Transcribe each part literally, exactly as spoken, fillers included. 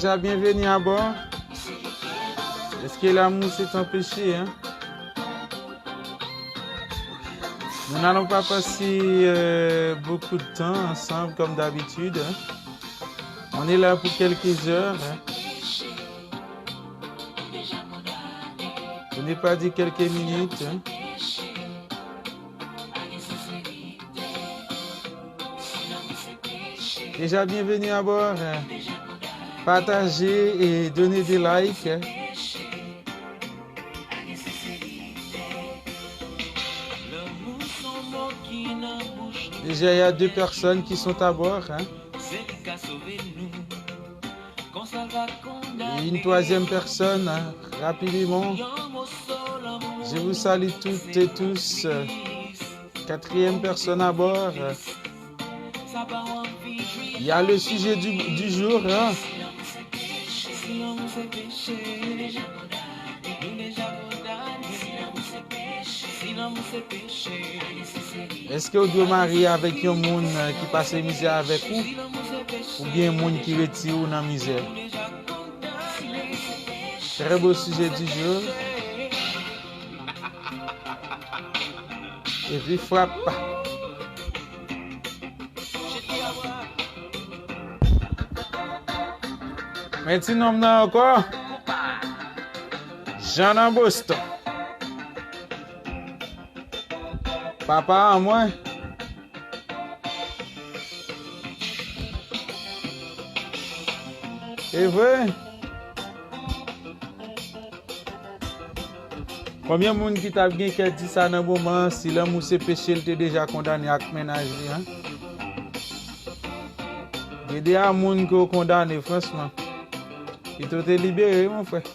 Déjà, bienvenue à bord. Est-ce que l'amour s'est empêché, hein? Nous n'allons pas passer euh, beaucoup de temps ensemble comme d'habitude, hein. On est là pour quelques heures, hein. Pour ne pas dire quelques minutes, hein. Déjà, bienvenue à bord. Partagez et donnez des likes. Déjà, il y a deux personnes qui sont à bord, hein. Et une troisième personne, hein, rapidement. Je vous salue toutes et tous. Quatrième personne à bord. Il y a le sujet du, du jour, hein. Èske w dwe marye avèk yon moun euh, ki pase mizè avèk ou, oubyen moun ki retire w nan mizè? Très beau sujet du jour. Epi frap. Men ti nonm nan ankò. Jan nan Boston. Papa an mwen. E vre? Konbyen moun ki t ap gen kè di sa nan moman an, si lanmou se peche, l te deja kondane ak mennaj li an? Gen de a moun ke w kondane, franchman. Pito te libere, mon frè.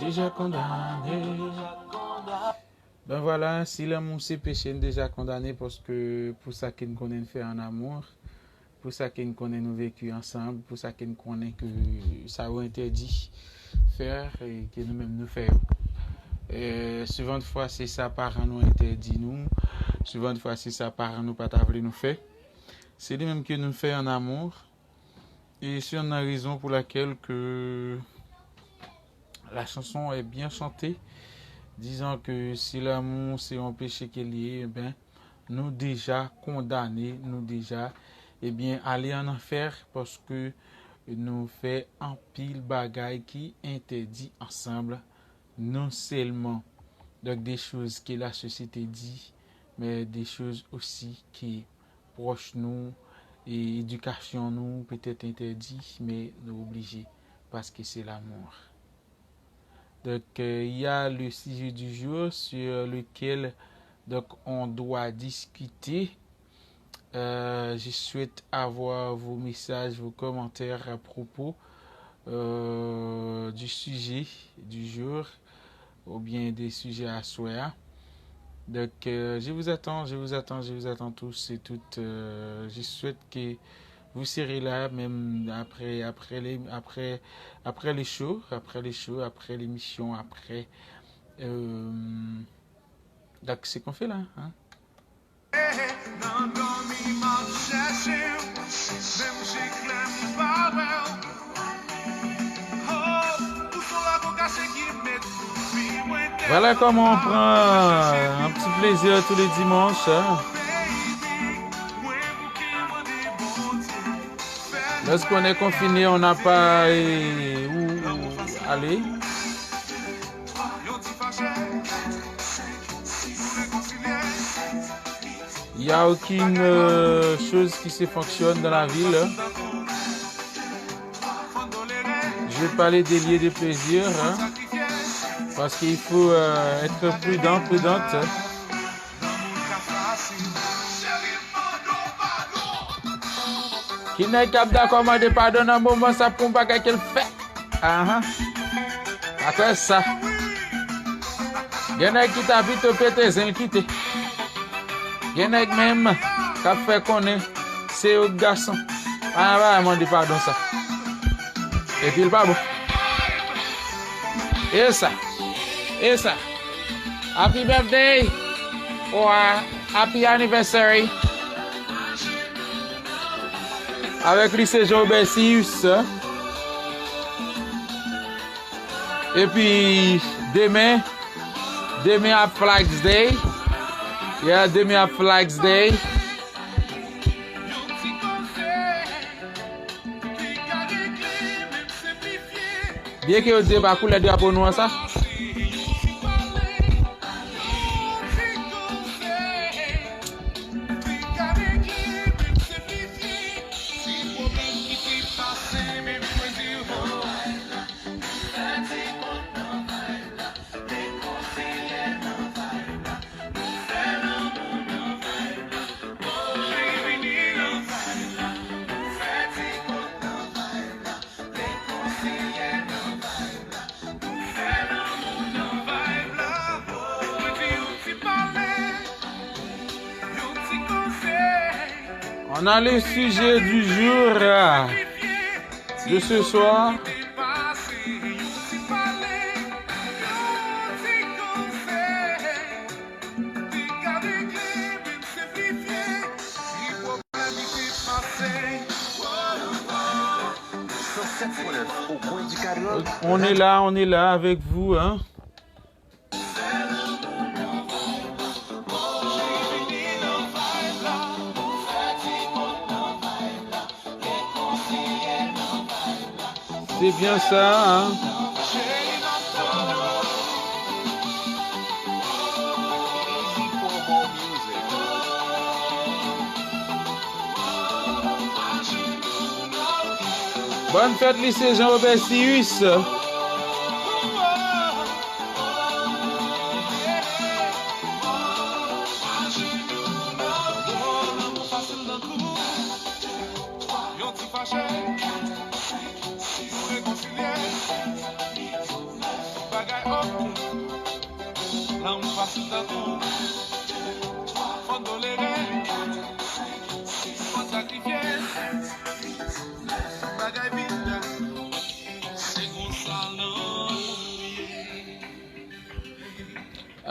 Deja kondane. Ben voilà, si lanmou se peche, n deja kondane, paske pou sa ke n konnen n fè an amour, pou sa ke n konnen nou veki ansanm, pou sa ke n konnen ke sa yo entèdi fè e ke nou menm nou fè yo. E, souvandfwa se sa paran nou entèdi nou, souvandfwa se sa paran nou pa ta vle nou fè. Se li menm ke nou fè an amour. Et c'est une raison pour laquelle que la chanson est bien chantée, disant que si l'amour c'est un péché qu'il y est, eh ben, nou deja kondane, nou deja, ebyen, ale an anfè, paske nou fè anpil bagay ki entèdi ansanm, non sèlman, donk, de choz ke la sosyete di, men de choz osi ke pwòch nou e edikasyon nou petèt entèdi, men nou oblije, paske se lamour. Donc, euh, il y a le sujet du jour sur lequel, donc, on doit discuter. Euh, je souhaite avoir vos messages, vos commentaires à propos euh, du sujet du jour ou bien des sujets à souhait. Donc, euh, je vous attends, je vous attends, je vous attends tous et toutes. Euh, je souhaite que vous serez là, même après, après, les, après, après le show, après le show, après l'émission, après. Euh, donc, c'est qu'on fait là, hein? Voilà comment on prend un petit plaisir tous les dimanches, hein. Lorsqu'on est confiné, on n'a pas euh, où, où aller. Il n'y a aucune euh, chose qui se fonctionne dans la ville. Je vais parler des lieux de plaisir, hein, parce qu'il faut euh, être prudent, prudente. Ki nèg k ap dakò mande padon nan moman sa pou yon bagay ke l fè? Ahan. Apre sa, gen nèg ki ta pito pete zen l kite. Gen nèg menm k ap fè konnen se yo k gason. Pa nan bagay mande padon sa. Epi l pa bon. E sa. E sa. Happy birthday. Oa. Happy anniversary. Avèk li se Jean Robert Sius. Epi demen, demen ap Flags Day. Yeah, demen ap Flags Day. Byen ke yo di e pa koulè drapo nou an sa. On a le sujet du jour, euh, de ce soir. On est là, on est là avec vous, hein. Se byen sa, hein. Bòn fèt, lise Jean Robert Sius. Yon ti fache, nou rekonsilye. Tout bagay oke. Lanmou fasil tankou. Fò n tolere. Fò n sakrifye. Tout bagay vin. Se konsa lanmou ye.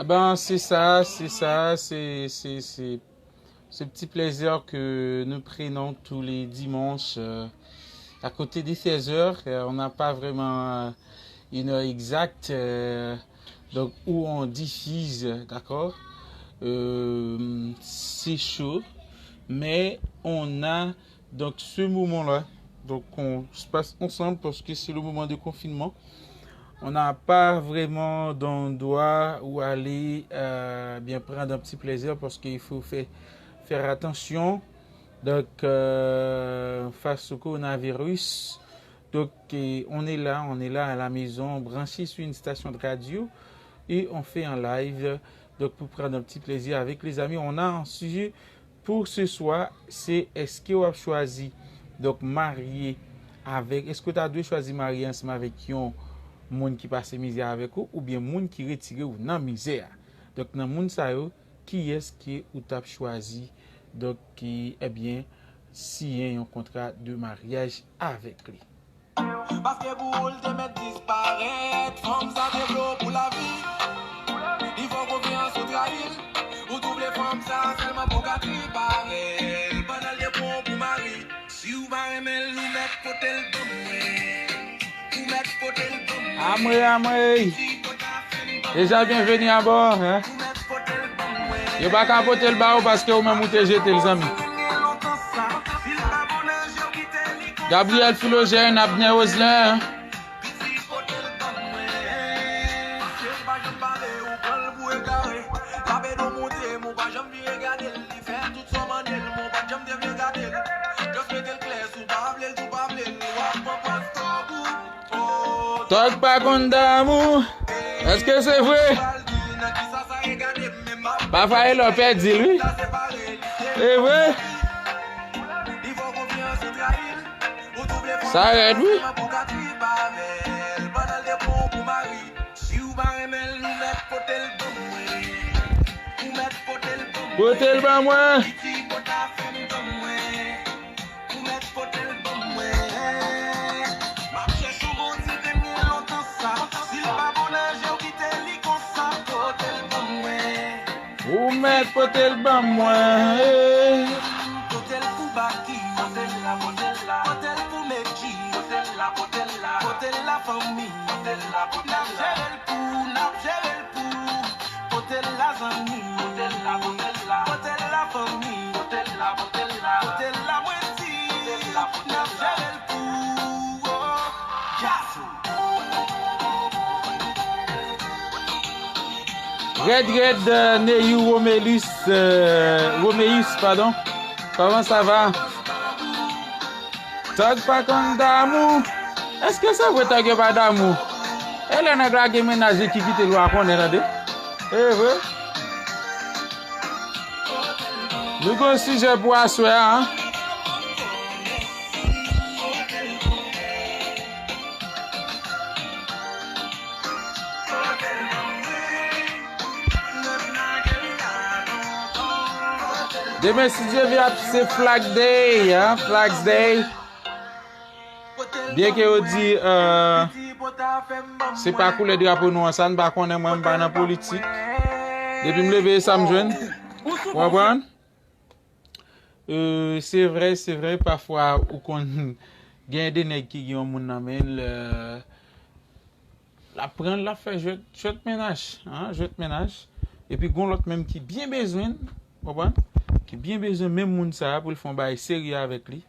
Eben, se sa, se sa, se, se, se ce petit plaisir que nous prenons tous les dimanches, euh, à côté des seize heures. Euh, on n'a pas vraiment, euh, une heure exacte, euh, donc où on diffuse, d'accord? Euh, c'est chaud, mais on a donc ce moment-là, donc on se passe ensemble parce que c'est le moment de confinement. On n'a pas vraiment d'endroit où aller, euh, bien prendre un petit plaisir parce qu'il faut faire, faire attention. Donc, euh, face au coronavirus, donc, euh, on est là, on est là à la maison, branché sur une station de radio et on fait un live. Donc, pour prendre un petit plaisir avec les amis, on a un sujet pour ce soir, se èske w ap chwazi, donk, marye avèk, èske w ta dwe chwazi marye ansanm avèk yon moun ki pase mizè avèk ou, oubyen moun ki retire w nan mizè a? Donk, nan moun sa yo, kiyès ke ou t ap chwazi, donk, ki, ebyen, siyen yon kontra de maryaj avèk li? Paske pou ou l te mèt disparèt, fanm sa te vle w pou lavi. Li fè w konfyans, ou trayi l. Ou tou vle fanm sa sèlman pou w ka tripare l. Pandan l te pran w pou mari. Si w pa renmen l, ou mèt pote l ban mwen. Ou mèt pote l ban mwen. Amwey, amwey. Deja byenveni abò, hein. Yo pa ka pote l ba ou paske ou menm ou te jete l, zanmi. Gabriel Philogène, Abner Roselin. Tòg pa konn damou. Èske se vre? Pafwa e lè w pèdi l, wi. E vre? Sa rèd, wi. Pote l ban mwen. Ou mèt pote l ban mwen, eh. Pote l pou Baky, pote l la, pote l la. Pote l pou Medjy, pote l la, pote l la. Pote l la fanmi, pote l la, pote l la. N ap jere l pou, n ap jere l pou. Pote l la zanmi, pote l la, pote l la. Pote l la fanmi, pote l la, pote l la. Pote l la mwen di, pote l la, pote l la. N ap jere l pou, oh. Gazo. Rèd, rèd, euh, Neyou Romelus, euh, Romeus, padon. Comment ça va? Tòg pa konn damou. Èske se vre Tòg yo pa damou? E lè nèg la gen mennaj li ki kite l, w a konnen, tande. E vre. Nou gen yon sijè pou aswè a, an. Demen, si Dye vle, ap se Flag Day, hein, Flags Day. Byen ke yo di, euh, se pa koulè drapo nou an, sa n pa konnen, mwen, m pa nan politik. Depi m leve, e sa m jwenn. Ou konprann? Euh, se vre, se vre, pafwa ou konn gen de nèg ki gen yon moun nan men l, euh, l ap pran l, l ap fè jwèt, jwèt mennaj, hein, jwèt mennaj. Epi gon lòt menm ki byen bezwen l, konprann? Ki byen bezwen menm moun sa a pou l fè yon bagay serye avèk li.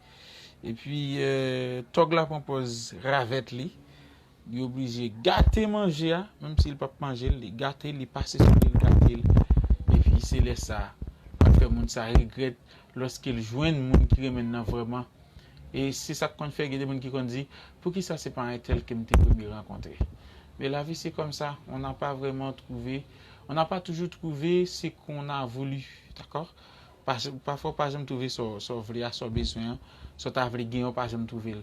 Epi, euh, Tòg la pran pòz ravèt li. Li oblije gate manje a, menm si l p ap manje l, li gate l, li pase sou li, l gate l. Epi se lè sa a, l ap fè moun sa a regrèt lòske l jwenn moun ki renmen l nan vrèman. E se sa k konn fè gen de moun ki konn di, poukisa se pa entèl ke m te premye rankontre? Men lavi se kòmsa, on n'a pas vraiment trouvé, on n'a pas toujours trouvé ce qu'on a voulu, dakò? Pa, pafwa w pa janm twouve sa w, sa w vle a, sa w bezwen an, sa w ta vle genyen, w pa janm twouve l.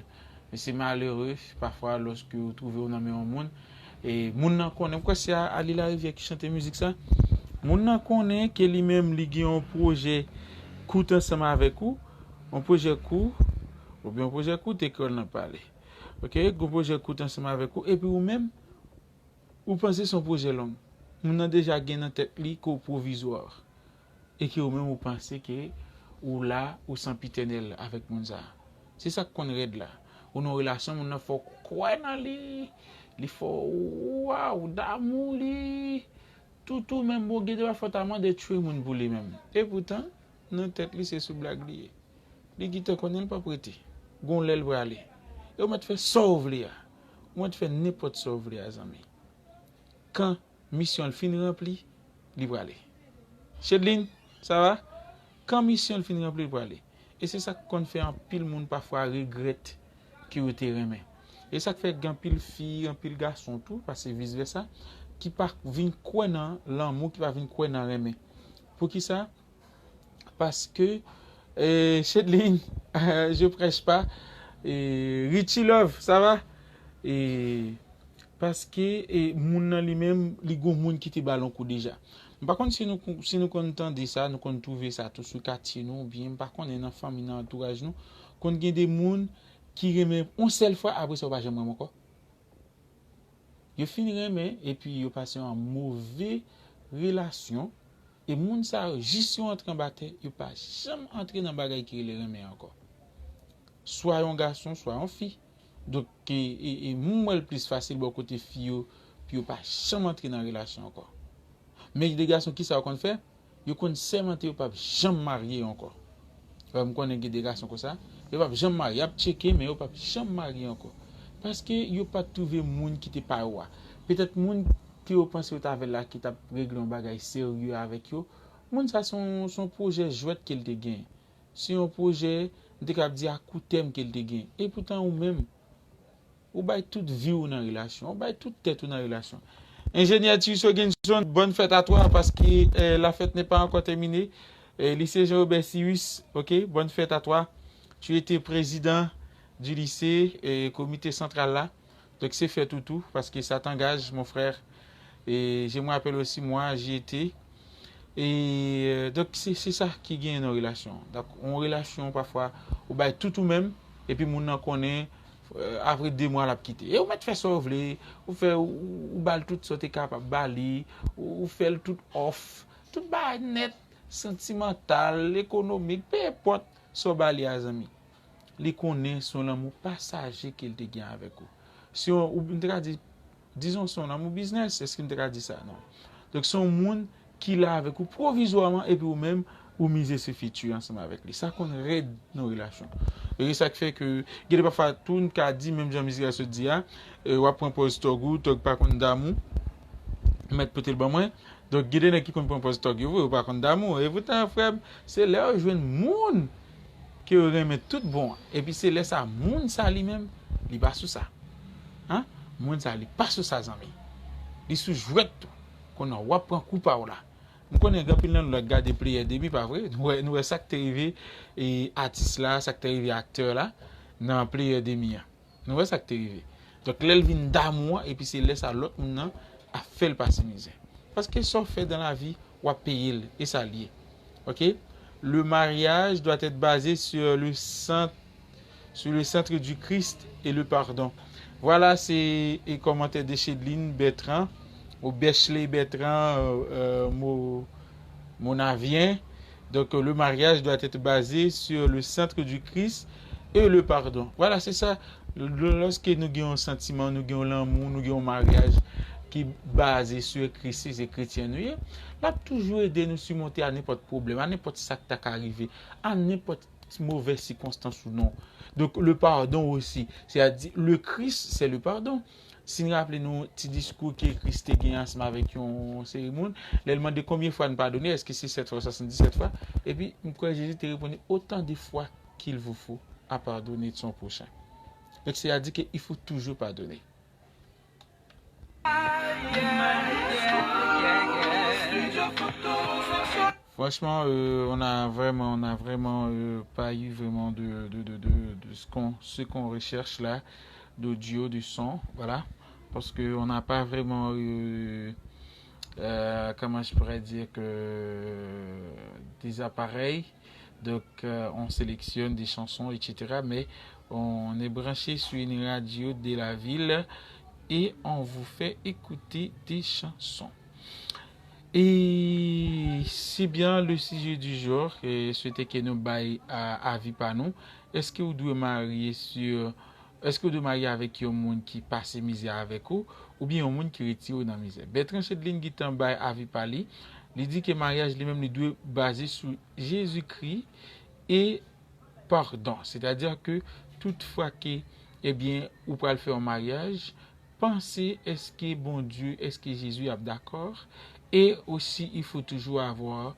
Men se malere, pafwa, lòske w twouve w nan men yon moun, e moun nan konnen, m kwè se A-, Ali Larivière ki chante mizik sa, moun nan konnen ke li menm li gen yon pwojè kout ansanm avèk ou, yon pwojè kou, oubyen yon pwojè kout, ekri l nan pale. Oke, gen yon pwojè kout ansanm avèk ou, epi ou menm, ou panse se yon pwojè long. Moun nan deja gen nan tèt li ke w pwovizwa. E ke ou menm ou panse ke ou la, ou sanpitènèl avèk moun sa a. Se sa k konn rèd la. Ou nan yon relasyon, moun nan fè w kwè nan li, li fè w wa, ou damou li. Tout ou menm, bon, gen de pafwa w ta mande tchwe moun pou li menm. E poutan, nan tèt li, se sou blag li ye. Li gentan konnen l p ap rete. Gon lè l prale. E ou mèt fè sa w vle a. Ou mèt fè nenpòt sa w vle a, zanmi. Kan misyon l fin ranpli, li prale. Chedlin, sa va? Kan misyon l fin ranpli, li prale. E se sa k konn fè anpil moun pafwa regrèt ke yo te renmen. E sa k fè gen anpil fi, anpil gason tou, paske vis vèsa, ki pa vin kwè nan lanmou, ki pa vin kwè nan renmen. Poukisa? Paske, eh, Chedlin, je prêche pas. Eh, Richie Love, sa va? Eh, paske, eh, moun nan li menm, li gon moun ki te ba l yon kou deja. M pa konn si nou, si nou konn tande sa, nou konn twouve sa tou sou katye nou, oubyen m pa konnen nan fanmi, nan antouraj nou, konn gen de moun ki renmen yon sèl fwa, apre sa, yo pa janm renmen ankò. Yo fin renmen, epi yo pase yon move relasyon, e moun sa yo, jis yo antre anba tè, yo pa janm antre nan bagay ki rele renmen ankò. Swa yon gason, swa yon fi. Donk, e, e, e, m wè l plis fasil bò kote fi yo, pou yo pa janm antre nan relasyon ankò. Men gen de gason, kisa yo konn fè? Yo konn sèmante yo p ap janm marye ankò. Wè, m konnen gen de gason konsa, yo p ap janm marye, y ap tcheke, men yo p ap janm marye ankò. Paske yo pa t twouve moun ki te pa yo a. Petèt moun ke yo panse yo t avè l la, ki t ap regle yon bagay serye avèk yo, moun sa se yon, se yon pwojè jwèt ke l te gen. Se yon pwojè, m te kab di a kou tèm ke l te gen. E poutan ou menm, ou bay tout vi w nan relasyon, ou bay tout tèt ou nan relasyon. Enjenyè Thierry Sogenson, bonne fête à toi, parce que, euh, la fête n'est pas encore terminée. Euh, lycée Jean-Robert Cyrus, ok, bonne fête à toi. Tu étais président du lycée, euh, comité central la. Donk, se fèt ou tou, paske sa t angaj, mon frère. E je me rappelle aussi, moi, j'y étais. E, euh, donk, se, se sa ki genyen nan relasyon. Donk, yon relasyon, pafwa, ou bay tout ou menm, epi moun nan konnen, euh, apre de mwa, l ap kite. E ou mèt fè sa w vle, ou fè, ou, ou ba l tout sa w te kapab ba li, ou, ou fè l tout òf, tout bagay nèt, santimantal, ekonomik, pe enpòt sa w ba li a, zanmi. Li konnen se yon lanmou pasaje ke l te gen avèk ou. Si yon, ou, m te ka di, dizon se yon lanmou biznis, èske m te ka di sa? Non. Donk, se yon moun ki la avèk ou pwovizwaman, epi ou menm, ou mize sou fiti ansanm avèk li. Sa konn rèd nan relasyon. E se sa k fè ke, gen de pafwa, tou n ka di, menm jan Miss Grace di a, e, w ap pran pòz tòg ou, tòg pa konn damou, mèt pote l ban mwen. Donk, gen de nèg ki konn pran pòz tòg yo vre, yo pa konn damou. E poutan, frè m, se lè yo jwenn moun ke yo renmen tout bon an. Epi se lè sa, moun sa li menm, li pa sou sa. Hein? Moun sa, li pa sou sa, zanmi. Li sou jwèt tou. Kounye a, w ap pran kou pa w la. M konnen gen anpil nan nou la k gade Player de mi, pa vre? Nou wè, nou wè sa k te rive, e, atis la, sa k te rive aktè la, nan Player de mi an. Nou wè sa k te rive. Donk, lè l vin damou an, epi se lè sa lòt moun nan ap fè l pase mizè. Paske sa w fè dan lavi, w ap peye l. E sa l ye. Ok? Le mariage doit être basé sur le centre, sur le centre du Christ et le pardon. Voilà, c'est un commentaire de Chedeline Bertrand, ou Bechley Bertrand, euh, euh, Mo-, Monavien. Donc, euh, le mariage doit être basé sur le centre du Christ et le pardon. Voilà, c'est ça. L-, lòske nou gen yon santiman, nou gen yon lanmou, nou gen yon maryaj ki baze sou Kris, se kretyen nou ye, l ap toujou ede nou simonte a nenpòt pwoblèm, a nenpòt sa k ta ka rive, a nenpòt move sikonstans ou non. Donk, le pardon osi, sètadi, le Christ, c'est le pardon. Si n raple nou ti diskou ke Kris te gen ansanm avèk yon seri moun, lè l mande konbyen fwa n padone, èske se sèt fwa, swasanndisèt fwa? Epi, m kwè Jezi te reponn li, autant de fois qu'il vous faut à pardonner de son prochain. Donk, sètadi ke il faut toujours pardonner. Franchement, euh, on a vraiment, on a vraiment, euh, pas eu vraiment de, de, de, de, de ce qu'on, ce qu'on recherche là, d'audio, de son, voilà. Parce que on n'a pas vraiment eu, euh, comment je pourrais dire que, des appareils. Donc, euh, on sélectionne des chansons, et cetera. Mais on est branché sur une radio de la ville et on vous fait écouter des chansons. E se byen le sijè di jou, e swete ke nou bay a, avi pa nou. Èske ou dwe marye sou, èske ou dwe marye avèk yon moun ki pase mizè avèk ou, oubyen yon moun ki retire w nan mizè? Bertrand Chedlin gentan bay avi pa li. Li di ke maryaj li menm li dwe baze sou Jezikri e padon. Sètadi ke tout fwa ke, ebyen, ou pral fè yon maryaj, panse èske Bondye, èske Jezi ap dakò? Et aussi, il faut toujours avoir,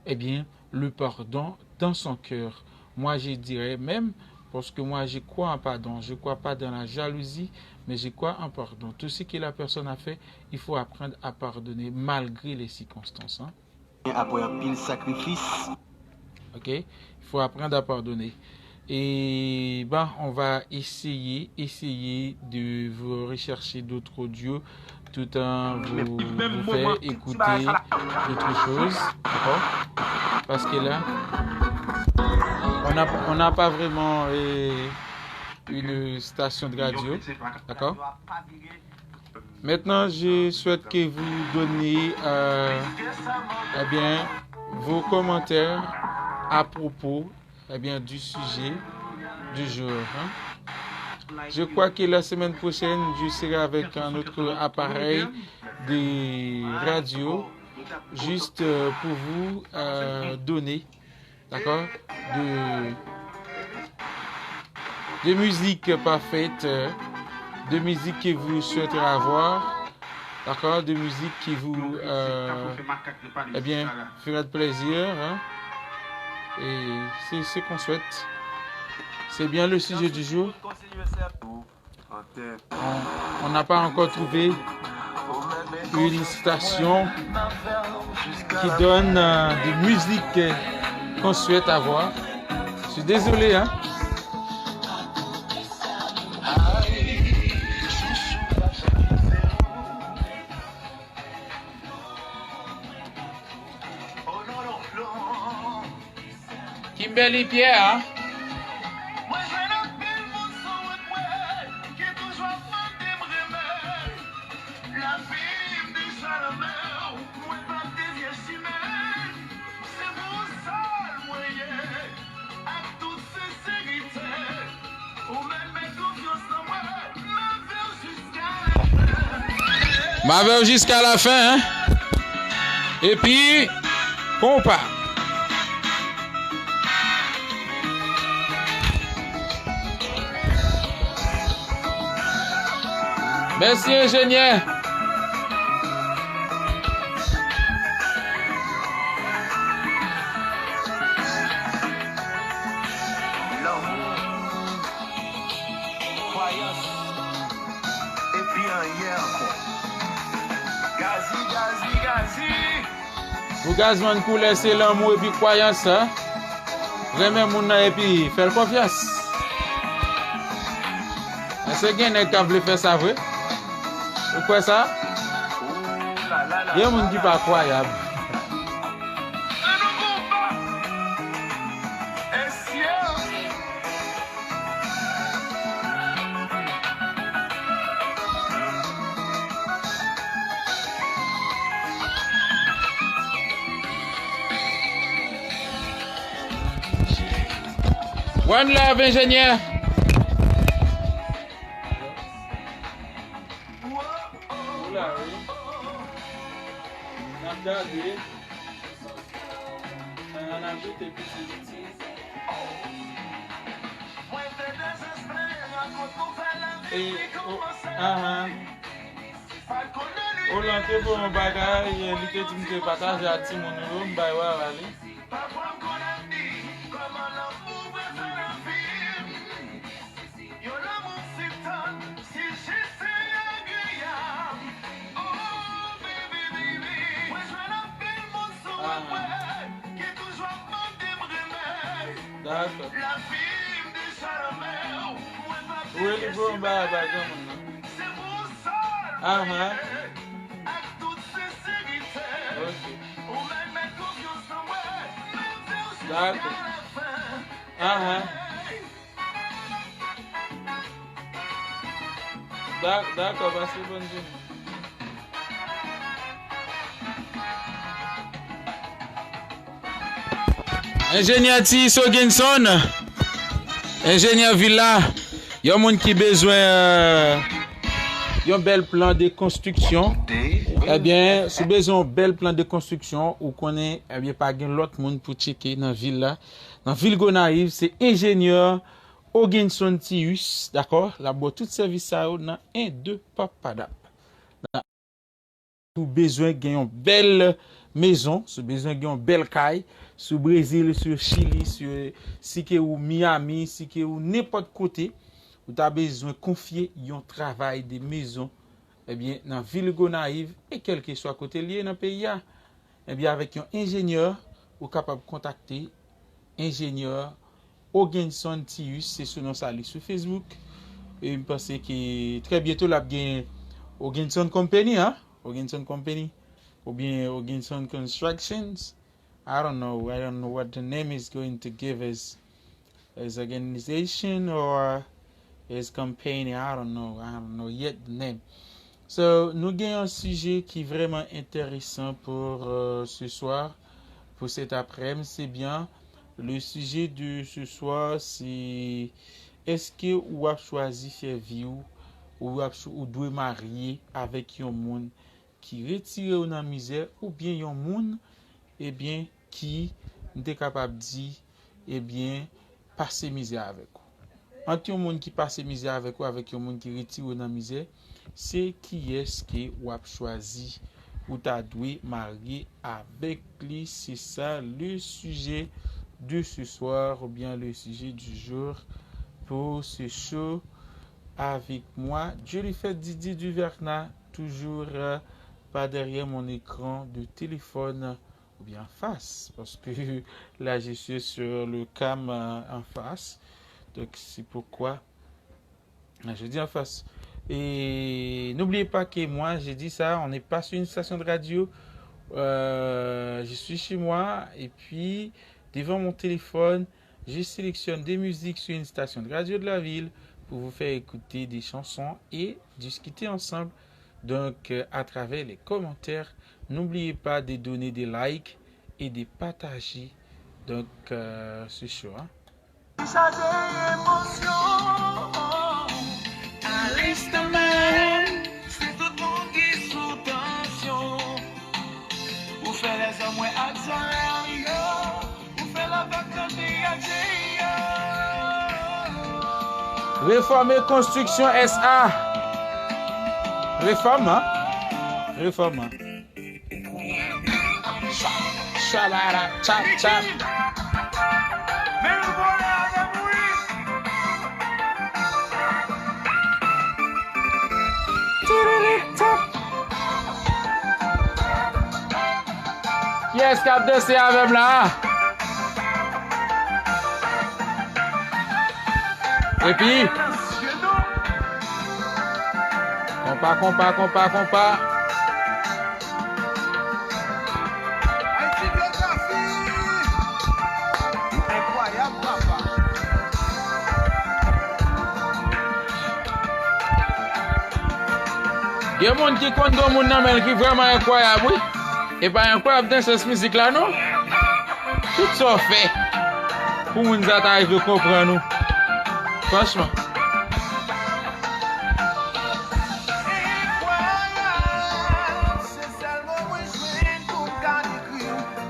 eh bien, le pardon dans son cœur. Moi, je dirais même, parce que moi, je crois en pardon. Je crois pas dans la jalousie, mais je crois en pardon. Tout ce que la personne a fait, il faut apprendre à pardonner malgré les circonstances, hein. Apre anpil sakrifis. Ok? Il faut apprendre à pardonner. Et ben, on va essayer, essayer de vous rechercher d'autres audios tout en vous, vous faire écouter d'autres choses. D'accord? Parce que là, on n'a on n'a pas vraiment euh, une station de radio. D'accord? Maintenant, je souhaite que vous donniez, euh, eh bien, vos commentaires à propos, eh bien, du sujet du jour, hein. Je crois que la semaine prochaine, je serai avec un autre appareil de radio, juste, euh, pour vous, euh, donner, d'accord, de, de musique parfaite, euh, de musique que vous souhaiterez avoir, d'accord, de musique qui vous, euh, eh bien, fera de plaisir, hein. Et c'est ce qu'on souhaite. C'est bien le sujet du jour. On on n'a pas encore trouvé une station qui donne euh, de musique euh, qu'on souhaite avoir. Je suis désolé, hein. Kimberly Pierre, hein? Mwen jwenn anpil moun sou wout mwen ki toujou ap mande m renmen. Lavi m deja nan men w, mwen p ap devye chimen. M avè w jiska lafen, hein? Epi, konpa. Mèsi, enjenyè. Lanmou, kwayans, epi anyen ankò. Gazi, gazi, gazi. Pou Gazman, koulè se lanmou epi kwayans, hein? Renmen moun nan epi fè l konfyans. Èske gen nèg k ap vle fè sa vre? Ou kwè sa? Gen moun ki pa kwayab. One love, enjenyè. Ou la, wi. N ap gade. Ann ajoute piti piti. E, o, ahan. Olan te voye yon bagay, li te di m te pataje ak timoun yo, m bay Wawa li. Yon lanmou si tann, si jis e agreyab. Oh, baby, baby. Mwen jwenn anpil moun sou wout mwen ki toujou ap mande m remèd. Dakò. Lavi m deja nan men w, mwen pa bezwen chimè. Ou relivre yon bagay bay granmoun nan. Se pou ou sèl mwen ye. Ak tout senserite. Ok. Ou mèt met konfyans nan mwen, m ap di w jiska lafen. Ahan. Da-, dakò, pase bòn jounen. Enjenyè Tiyis Ogenson, enjenyè Villa, yon moun ki bezwen, euh, yon bèl plan de konstriksyon. Ebyen, si w bezwen yon bèl plan de konstriksyon, ou konnen, ebyen, pa gen lòt moun pou tcheke nan vil la. Nan vil Gonayiv, se enjenyè Ogenson Tiyis, dakò? L ap ba w tout sèvis sa yo nan en de papadap. Si w bezwen gen yon bèl mezon, si w bezwen gen yon bèl kay, sou Brezil, sou Chili, sou, si ke ou Miami, si ke ou nenpòt kote, ou ta bezwen konfye yon travay de mezon, ebyen, nan vil Gonayiv, e kèlkeswa kote l ye nan peyi a, ebyen, avèk yon enjenyè, ou kapab kontakte enjenyè Ogenson Tiyis, se sou non sa li sou Facebook. E m panse ke trè byento l ap gen Ogenson Company, hein? Ogenson Company, oubyen Ogenson Constructions. I don't know. I don't know what the name is going to give as, as organization or as company. I don't know. I don't know yet the name. So, nou gen yon sijè ki vrèman enteresan pou, euh, ce soir, pou cet après-midi, c'est bien. Le sujet de ce soir, c'est èske ou ap chwazi fè vi w, ou ap ch-, ou dwe marye avèk yon moun ki retire w nan mizè, oubyen yon moun, ebyen, ki, m te kapab di, ebyen, pase mizè avèk ou. Ant yon moun ki pase mizè avèk ou avèk yon moun ki retire w nan mizè, se kiyès ke w ap chwazi ou ta dwe marye avèk li? Se sa le sujet de ce soir ou bien le sujet du jour pour ce show avec moi, Dieulyfait Didier Duverna, toujours, euh, par derrière mon écran de téléphone ou bien en face, parce que là, je suis sur le cam, euh, en face. Donc, c'est pourquoi, euh, je dis en face. Et n'oubliez pas que moi, j'ai dit ça, on n'est pas sur une station de radio. Euh, je suis chez moi, et puis, devant mon téléphone, je sélectionne des musiques sur une station de radio de la ville pour vous faire écouter des chansons et discuter ensemble. Donc, euh, à travers les commentaires, n'oubliez pas de donner des likes et de partager, donc, euh, ce show, hein. Chaje emosyon. Alista menm. Se tout moun ki sou Mwen ak zòrèy yo, ou fè lav ak tande ak je yo. Refòme Konstriksyon S A. Refòm, an? Refòm, an? Chabara, chap, chap. Men nou vole avè m, wi. Kiyès k ap danse avè m la? Epi, konpa, konpa, konpa, konpa. Ayiti byografi. Enkwayab, papa. Gen moun ki konn gen moun nan men l ki vrèman enkwayab, wi. E pa enkwayab nan sans mizik la, non. Tout sa w fè pou moun sa ta rive konprann ou. Franchman.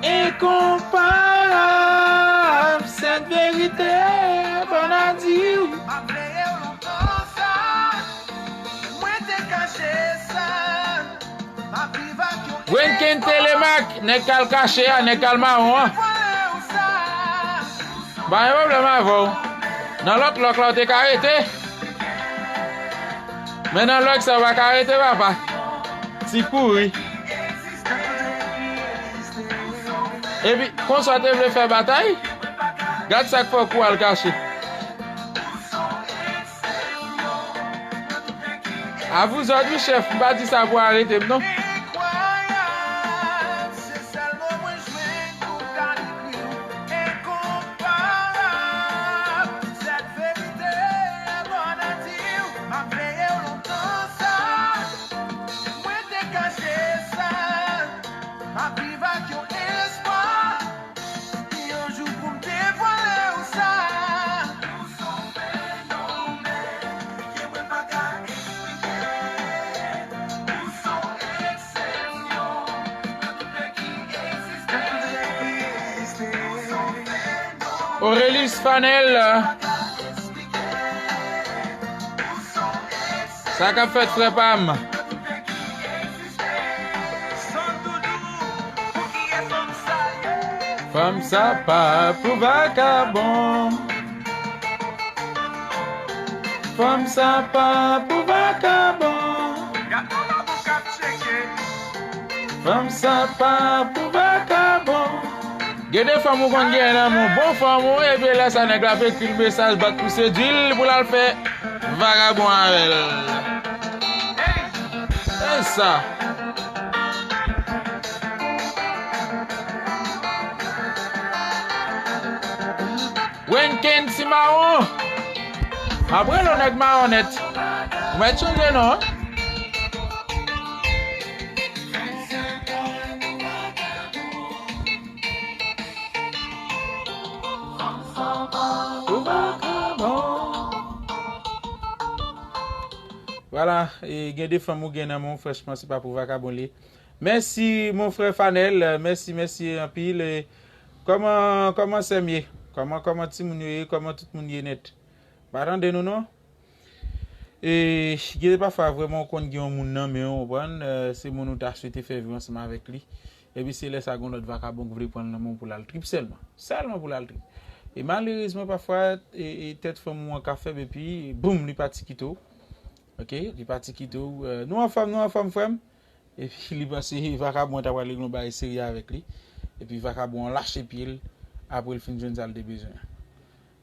Enkonparab, sèt verite, bon a di w. Wenken Telemak, nèg k al kache a, nèg k al mawon an. Pa gen pwoblèm avè w. Nan lòt lòk la, w te ka rete. Men nan lòk sa, w pa ka rete, papa. Ti kouri. Epi, konsa w te vle fè batay? Gad sa k fè w kouri al kache. A vous autres, wi, chèf, m pa di sa pou arete m, non. Orelus Fanel. Sa k ap fèt, frè pa m? Fanm sa pa pou vakabon. Fanm sa pa pou vakabon. Fanm sa pa pou vakabon. Gen de fanm ou konn gen nan men w, bon fanm ou, epi lè sa nèg la ap ekri l mesaj, bat pou sedui l, pou l al fè vakabon avè l. E sa. Wenken ti mawon. M ap rele w nèg mawon nèt. Ou mèt chanje non. Vwala, e gen de fanm ou gen nan men w, franchman, se pa pou vakabon li ye. Mèsi, mon frè Fanel, mèsi, mèsi anpil. E kòman, kòman sè m ye? Kòman, kòman timoun yo ye? Kòman tout moun ye nèt? Pa tande nou non. E gen pafwa vrèman ou konn gen yon moun nan men w, ou konprann, e, se moun ou ta swete fè vi ansanm avèk li. Epi se lè sa gen lòt vakabon ki vle pran l nan men w pou l al trip sèlman. Sèlman pou l al trip. E malerezman pafwa, e, e tèt fanm ou an ka fèb epi boum, li pati kite w. Oke, li pati kite w. E, nou anfòm, nou anfòm, frè m. Epi li panse vakabon an ta pral regle yon bagay serye avèk li. Epi vakabon an lache pye l apre l fin jwenn sa l te bezwen an.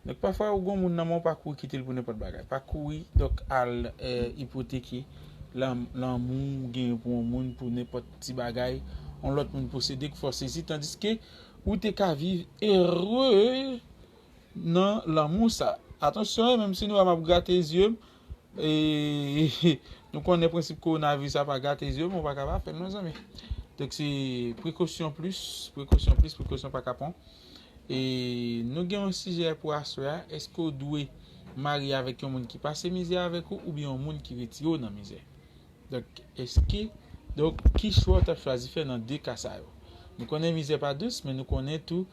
Donk, pafwa, ou gen yon moun nan men w, pa kouri kite l pou nenpòt bagay. Pa kouri, donk, al, e, ipoteke lan-, lanmou w genyen pou yon moun pou nenpòt ti bagay, yon lòt moun posede k fè w sezi, tandiske ou te ka viv ere nan lanmou sa. Atansyon, menm si nou wè m ap grate zye m, e, nou konnen prensip kowonaviris la, pa grate zye m, ou pa ka pa fè l, non, zanmi. Donk, se prekosyon plis, prekosyon plis, prekosyon pa ka pran. E nou gen yon sijè pou aswè a. Èske w dwe marye avèk yon moun ki pase mizè avèk ou, oubyen yon moun ki retire w nan mizè? Donk, èske, donk, ki chwa w t ap chwazi fè nan de ka sa yo? Nou konnen mizè pa dous, men nou konnen tou,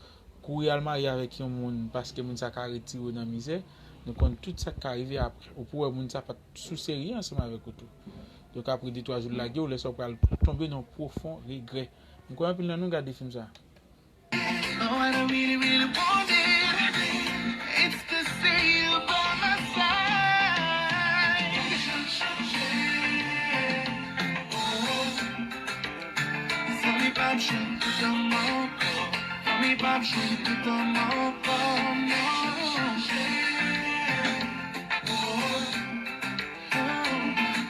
kou w al marye avèk yon moun, paske moun sa ka retire w nan mizè, nou konn tout sa k ka rive apre. Ou pou wè moun sa pa t sou serye ansanm avèk ou tou. Donk, apre de twa jou l lage w, lè sa w pral tonbe nan pwofon regrè. M kwè anpil nan nou gade fim sa. Oh, I don't really, really want it. It's to see you by my side. Zanmi pa ap jwenn toutan m ankò. Zanmi pa ap jwenn toutan m ankò, non.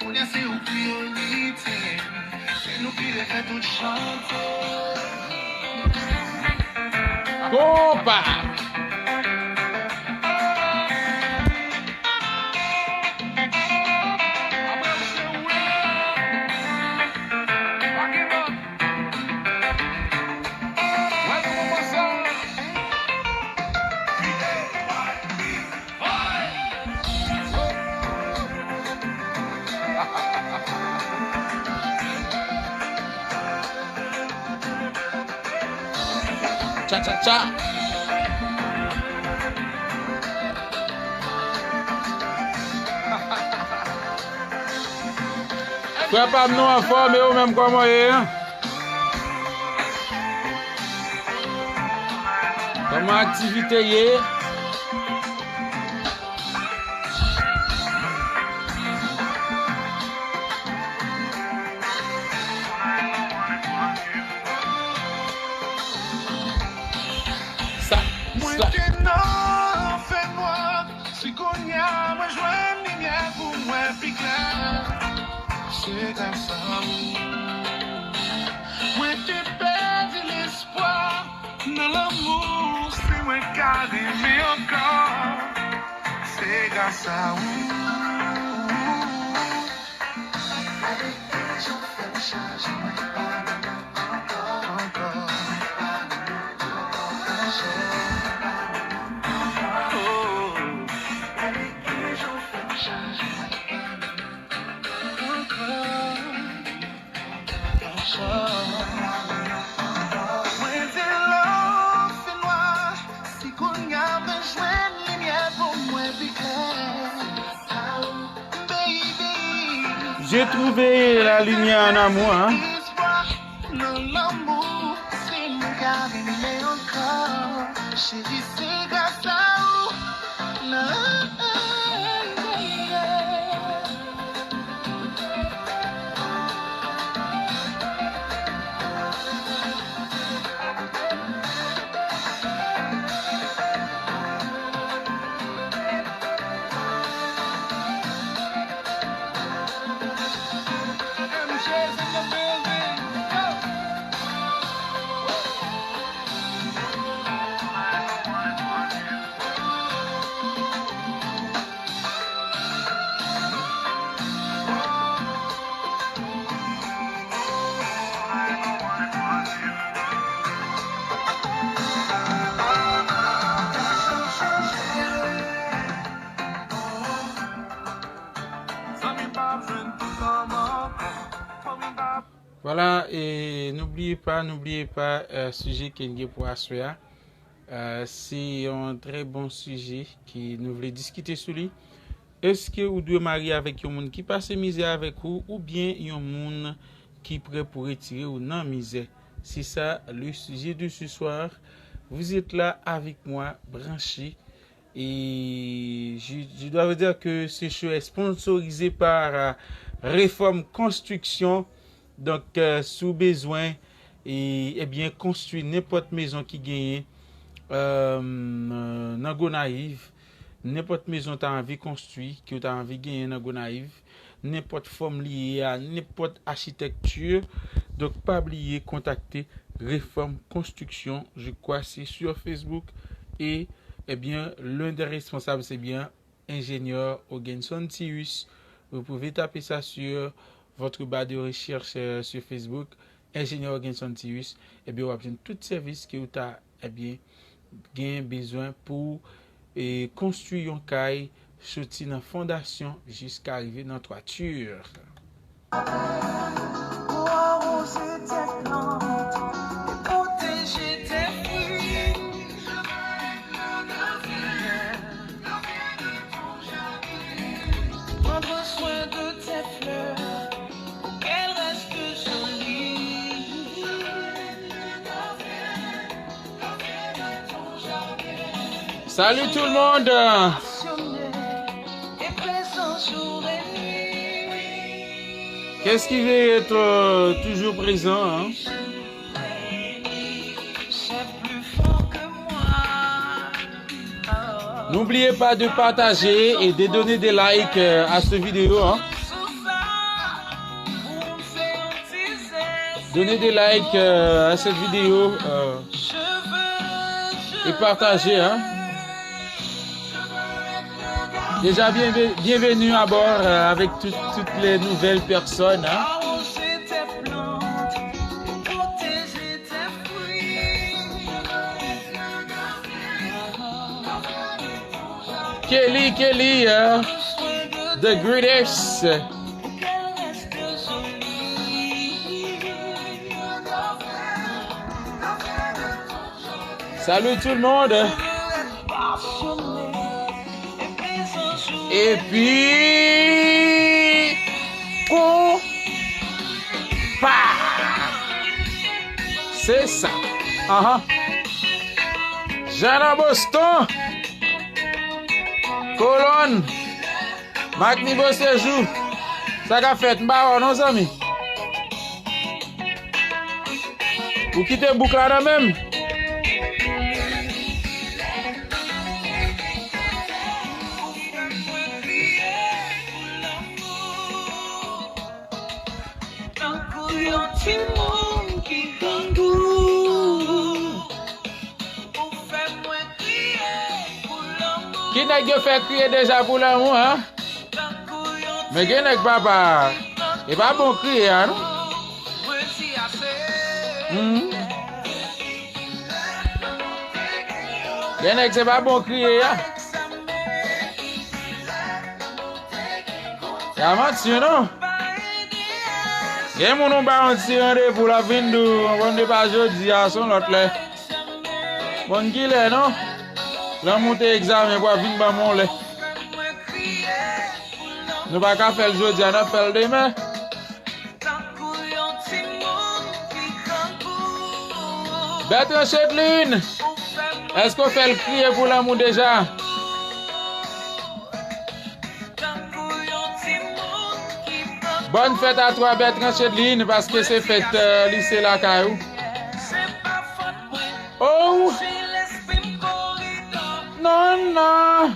Kounye a se ou priyorite m. Se nou ki refè tout chante. Konpa! Cha, cha, cha. Frè pa m, nou anfòm, e ou menm, kòman w ye? Kòman aktivite ye? Sa, mwen sa. Te nan fènwa, si kounye a mwen jwenn limyè pou m wè pi klè. Se gras a ou. Mwen te pèdi lespwa nan lanmou, si mwen ka renmen ankò, se gras a ou. Gade kijan w fè m chanje, mwen pa renmen ankò, ankò. Oh. Gade kijan w fè m chanje, mwen pa renmen ankò, ankò. Mwen te nan fènwa, si kounye a mwen jwenn limyè pou mwen pi klè. Baby. J'ai trouvé la lumière en amour, hein. Nan lanmou, si mwen ka renmen ankò, cheri, se gras a ou. Vwala, e nou bliye pa, nou bliye pa, eh, sijè ke n gen pou aswè a. Eh, se yon trè bon sijè ke nou vle diskite sou li. Èske ou dwe marye avèk yon moun ki pase mizè avèk ou, oubyen yon moun ki prè pou retire w nan mizè? C'est ça le sujet de ce soir. Vous êtes là avec moi, branché. Et je, je dois vous dire que ce show est sponsorisé par, euh, Réforme Construction. Donk, eh, si w bezwen, e, ebyen, konstwi nenpòt mezon ki genyen, eh, nan Gonayiv, nenpòt mezon w ta anvi konstwi, ke w ta anvi genyen nan Gonayiv, nenpòt fòm li ye a, nenpòt achitekti, donk, pa bliye kontakte Réforme Construction, je crois c'est sur Facebook, et, eh bien, l'un des responsables, c'est bien ingénieur Ogenson Tirus. Vous pouvez taper ça sur votre barre de recherche, euh, sur Facebook, ingénieur Ogenson Tirus. Ebyen, w ap jwenn tout sèvis ke w ta, ebyen, gen bezwen pou, e, konstwi yon kay, soti nan fondasyon jiska rive nan twati. Pou awoze tèt lan, e pou Salut tout le monde. Qu'est-ce qui veut être euh, toujours présent, hein? N'oubliez pas de partager et de donner des likes euh, à cette vidéo, hein. Donnez des likes euh, à cette vidéo euh, et partagez, hein. Déjà, bienve- bienvenue à bord euh, avec tout- toutes les nouvelles personnes, hein. Kelly, Kelly, euh, the greatest. Salut tout le monde. Epi konpa. Se sa. Aha. Jana Boston. Kolòn. Mak Nivo Sejou. Sa k ap fèt? M pa wè w non, zanmi. Ou kite bouk la nan men m. Tankou yon timoun ki grangou. Ou fè mwen kriye pou lanmou. Ki nèg yo fè kriye deja pou lanmou, an? Men gen nèg, papa, e pa bon kriye a, non. Hmm. Gen nèg, se pa bon kriye a. Ya manti, non. Gen moun ou ba yon ti randevou, l ap vin di w, bon, de pa jodi a, se yon lòt lè. Bon, kilè, non? Lè w moute egzamen, pou w ap vin ban m yon lè. Nou pa ka fè l jodi a, n ap fè l demen. Bertrand Chedlin, èske w fè l kriye pou lanmou deja? Bòn fèt a twa, Bertrand Chedlin, paske se fèt, euh, li se lakay ou. Oh! Non, non!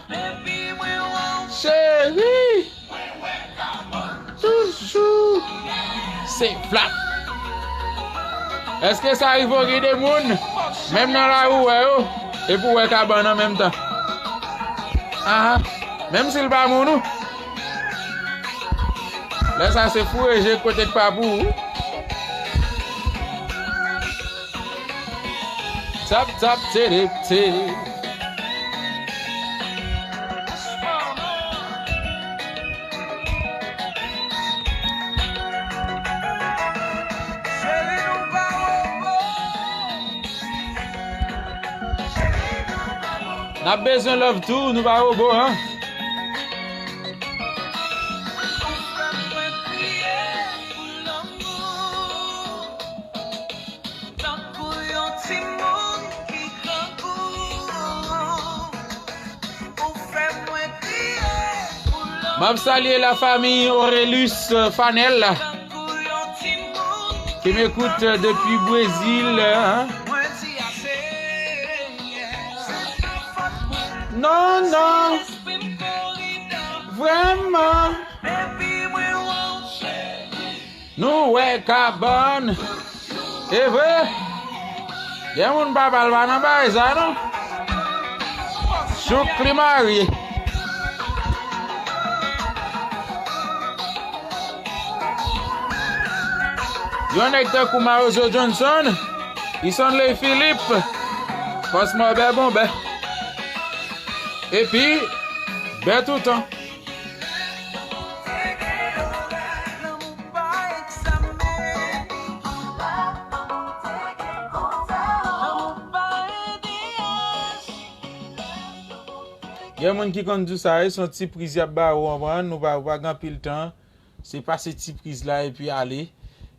Cheri! Toujou se flap. Èske sa rive w gen de moun, menm nan lari w wè yo, epi w wè kabann an menm tan? Aha. Menm si l pa moun ou. Lè sa se foure je kote k pa pou ou. Tap, tap, tede, te. N ap bezwen love tou, nou pa wobo, an. Tankou yon timoun ki grangou, ou fè mwen kriye pou lanmou. M ap salye la famille Aurelius Fanel, tankou yon timoun ki m'écoute depuis Brésil, hein. Mwen di ase, se pa fòt mwen. Non, non. Lespri m kouri nan. Vrèman. Baby, mwen wè w cheri. Nou wè kabann. E vre. Gen moun papa l pa nan bagay sa non. Jouk li marye. Yon nèg tankou Mawozo Johnson, Isonley Philippe, Fòs Mòbè Bonbè. Epi, bè toutan. Gen moun ki konn di w sa, wi, se yon ti priz y ap ba ou, konprann, nou pa, ou pa gen anpil tan. Se pase ti priz la epi ale.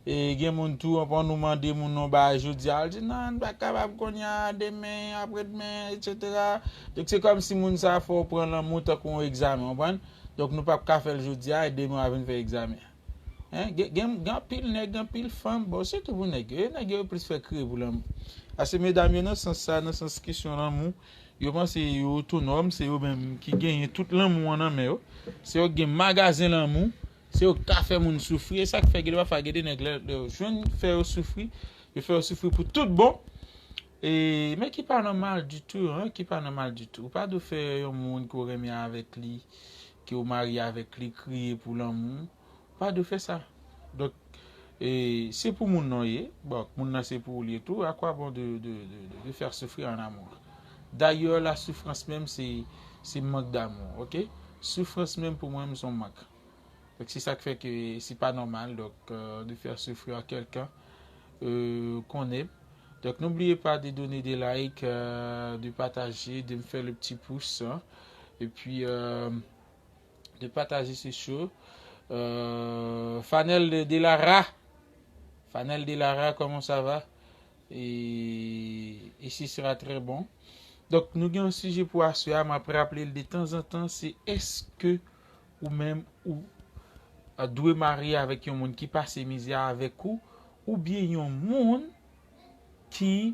E gen moun tou, anpwen nou mande moun yon bagay jodi a, l di, "Non, n pa kapab kounye a, demen, apre demen, etsetera." Donk, se kòmsi moun sa a fè w pran lanmou tankou yon egzamen, w konprann? Donk, nou p ap ka fè l jodi a, e demen w a vin fè egzamen. Hein? Gen, gen, gen anpil nèg, gen anpil fanm, bon, sitou pou nèg yo, e nèg yo plis fè kriye pou lanmou. Paske medam yo nan sans sa, nan sans kesyon lanmou, yo panse yo otonòm, se yo menm ki genyen tout lanmou an nan men yo. Se yo ki gen magazen lanmou, se yo ki ka fè moun soufri, e sa k fè gen de pafwa gen de nèg lè, lè yo jwenn fè yo soufri, yo fè yo soufri pou tout bon. E, men ki pa nòmal ditou, hein, ki pa nòmal ditou. Ou pa dwe fè yon moun ke w renmen avèk li, ke w marye avèk li, kriye pou lanmou. Ou pa dwe fè sa. Donk, e, se pou moun nan w ye. Bon, moun nan se pou ou l ye tou. À quoi bon de, de, de, de, de faire souffrir en amour? D'ailleurs, la souffrance même, c'est, c'est manque d'amour, ok? Soufrans menm pou mwen, se yon mank. Donk, se sa k fè ke se pa nòmal, donk, euh, de faire souffrir quelqu'un, euh, qu'on aime. Donc, n'oubliez pas de donner des likes, euh, de partager, de me faire le petit pouce, hein. Et puis, euh, de partager ce show. Euh, Fanel de, de Lara. Fanel de Lara, comment ça va? Et, et ce sera très bon. Donk, nou gen yon sijè pou aswè a, m ap raple l de tanzantan, se èske ou menm ou, a, dwe marye avèk yon moun ki pase mizè avèk ou, oubyen yon moun ki,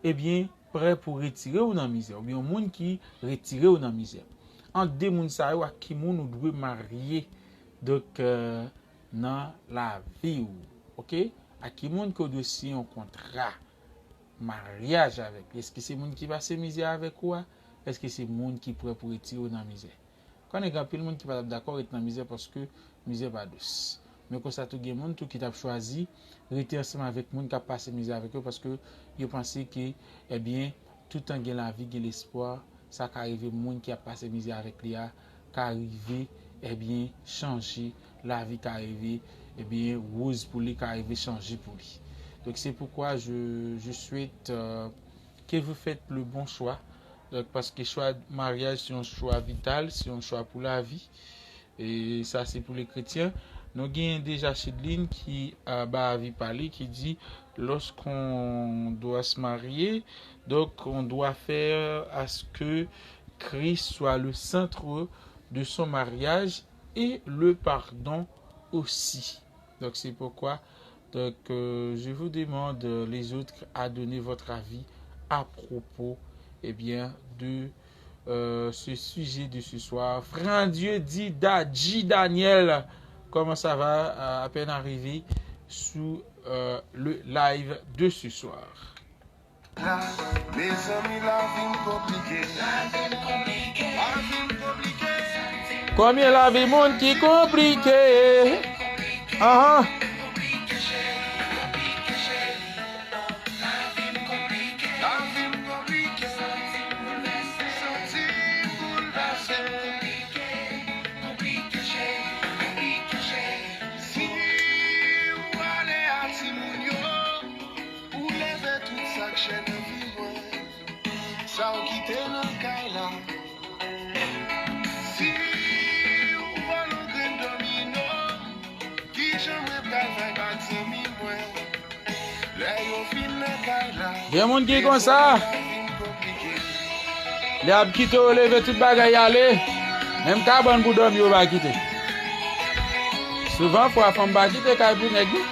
ebyen, prè pou retire w nan mizè, oubyen yon moun ki retire w nan mizè. Ant de moun sa yo, ak ki moun ou dwe marye, donk, euh, nan lavi w, ok? Ak ki moun ke w dwe siyen yon kontra maryaj avèk li? Èske se moun ki pase mizè avèk ou a? Èske se moun ki prè pou retire w nan mizè? Konnen gen anpil moun ki pa t ap dakò ret nan mizè paske mizè pa dous. Men konsa tou gen moun tou ki t ap chwazi rete ansanm avèk moun k ap pase mizè avèk yo paske yo panse ke, ebyen, toutan gen lavi, gen lespwa, sa ka rive moun ki ap pase mizè avèk li a, ka rive, ebyen, chanje, lavi ka rive, ebyen, woz pou li, ka rive chanje pou li. Donc, c'est pourquoi je, je souhaite, euh, que vous faites le bon choix. Donk, paske chwa maryaj se yon chwa vital, se yon chwa pou lavi. E sa se pou le kretyen. Nou genyen deja Chedline ki, euh, ba avi pa li, ki di, lorsqu'on doit se marier, donc on doit faire à ce que Christ soit le centre de son mariage et le pardon aussi. Donc, c'est pourquoi, donc, euh, je vous demande, euh, les autres, à donner votre avis à propos, eh bien, de, euh, ce sujet de ce soir. Frandieu dit Dadji Daniel, comment ça va? Euh, à peine arrivé sous, euh, le live de ce soir. Mezanmi, lavi m konplike. Lavi m konplike. Konbyen lavi moun ki konplike? Ahan. Lavi m konplike. Santi m boulvèse. Si w ale a timoun yo, ou leve tout sa k chè nan vi mwen. Sa w kite nan kay la. Si w vòlè yon grenn domino, kijan mwen pral vibe ak zanmi mwen? Lè yo fin nan kay la. Gen moun ki konsa. Li ap kite w leve tout bagay ale. Menm kabann pou dòmi yo pa kite. Souvan fwa fanm pa kite kay pou nèg li.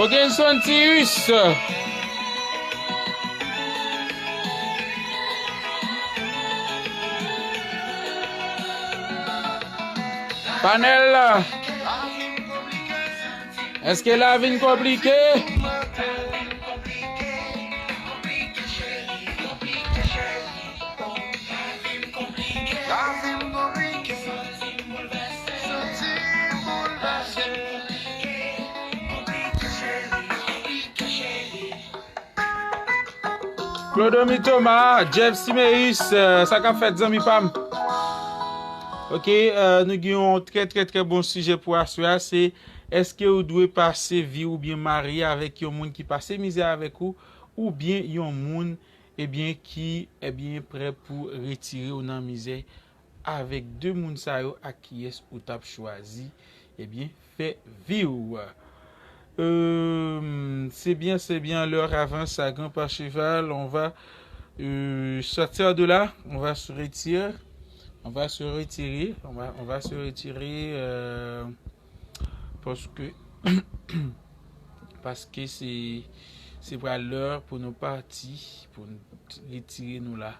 Ogenson Tirus. Panèl la. Èske lavi n konplike? Clodomy Thomas, Jeff Siméus, euh, sa k ap fèt, zanmi pa m? Ok, euh, nou gen yon trè, trè, trè bon sijè pou aswè a, se èske ou dwe pase vi w oubyen marye avèk yon moun ki pase mizè avèk ou, oubyen yon moun, ebyen, ki, ebyen, prè pou retire w nan mizè avèk de moun sa yo, ak kiyès ou t ap chwazi, ebyen, fè vi w? Euh, c'est bien, c'est bien, l'heure avance à grands pas cheval. On va euh, sortir de là, on va se retirer. On va se retirer. On va, on va se retirer euh, parce que parce que c'est c'est pas l'heure pour nous partir, pour nous retirer nous là.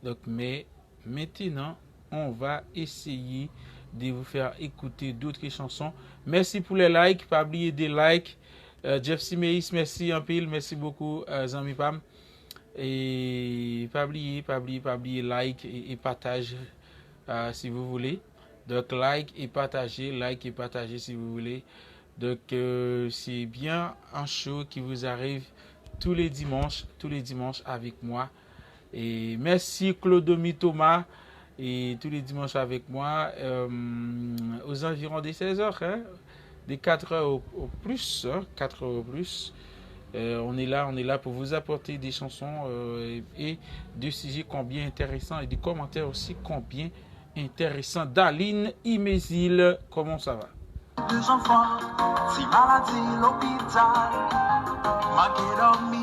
Donc, mais maintenant, on va essayer de vous faire écouter d'autres chansons. Merci pour les likes, pa bliye de like. Euh, Jeff Siméus, mèsi anpil, mèsi bokou, euh, zanmi pa m. E pa bliye, pa bliye, pa bliye like e, e pataj, euh, si vous voulez. Donc, like et partagez, like et partagez si vous voulez. Donc, euh, c'est bien un show qui vous arrive tous les dimanches, tous les dimanches avec moi. Et merci Clodomy Thomas, et tous les dimanches avec moi, euh, aux environs de seize heures, hein, de quatre heures au, au plus, hein, quatre heures au plus. Euh, on est là, on est là pour vous apporter des chansons euh, et, et des sujets combien intéressants et des commentaires aussi combien intéressants. Daline Imezil, comment ça va? De zanfan, ti maladi lopital, manke dòmi.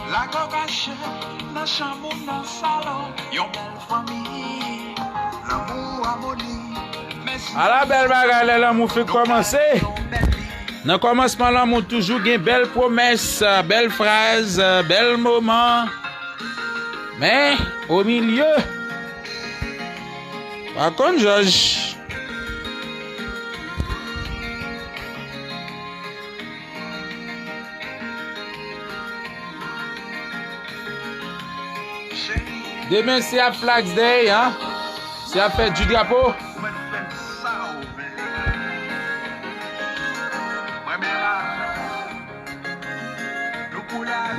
Lagò kache nan chanm ou nan salon, yon bèl fanmi. Lanmou amoni, mèsi. Ala bèl bagay lè lanmou fin kòmanse. Nan kòmansman lanmou toujou gen bèl pwomès, bèl fraz, bèl moman. Men, o milye, pa konn jòj. Demen se ap Flags Day, hein? Se ap fèt di drapo.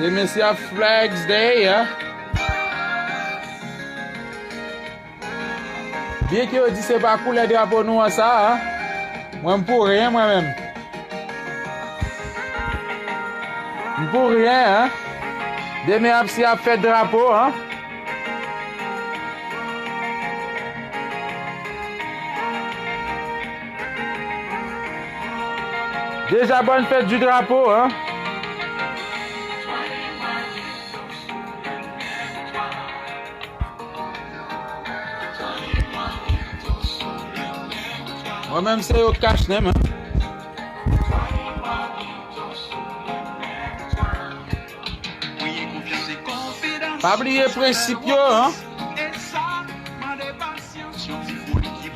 Demen se ap Flags Day, hein? Byen ke yo di se pa koulè drapo nou an sa, hein? Mwen m pou ryen mwen menm. M pou ryen, hein? Demen ap se ap fèt drapo, hein? Deja bòn fèt di drapo, hein? Mwen menm se yo kach nenm, hein? Pa bliye prensip yo, hein?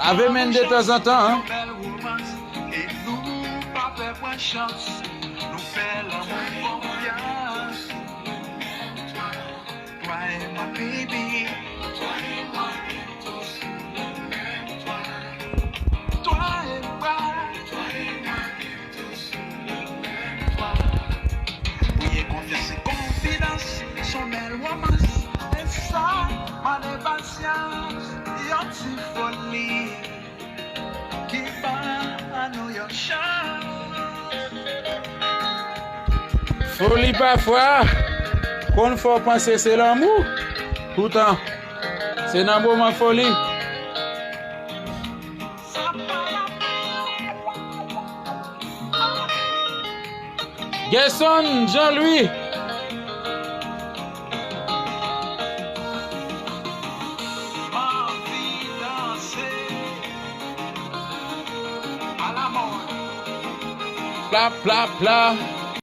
Lave men n detanzantan, hein? Konfyans e konfidans, se yon bèl womans. E sa mande pasyans, yon ti foli ki ban nou yon chans. Foli pafwa konn fè w panse se lanmou. Poutan, se nan moman foli. Gerson Jean Louis. Pla, pla, pla.